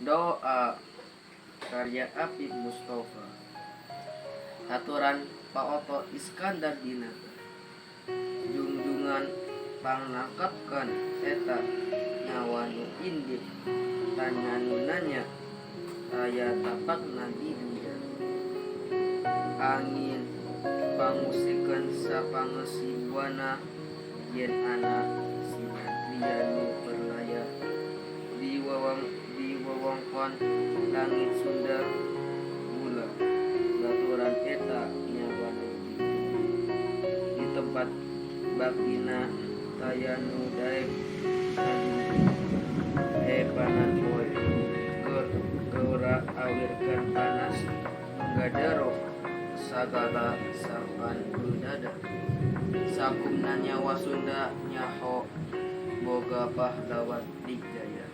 Doa karya Apip Mustofa. Haturan Pak Oto Iskandar Dinata. Jungjungan pangnangkapkeun eta nyawa nu indit tanya nu nanya taya tapakna di dunya. Angin pangusikeun sapangeusi buana yen ana sinatria nu berlayar di wewengkon langit Sunda gula baturan eta nyawa nu dijunjung di tempat baktina taya nu daek ngajunjung epanan poe geura awirkeun panas nu ngadero sagala sangkan dada. Sakumna nyawa Sunda nyaho boga pahlawan digjaya.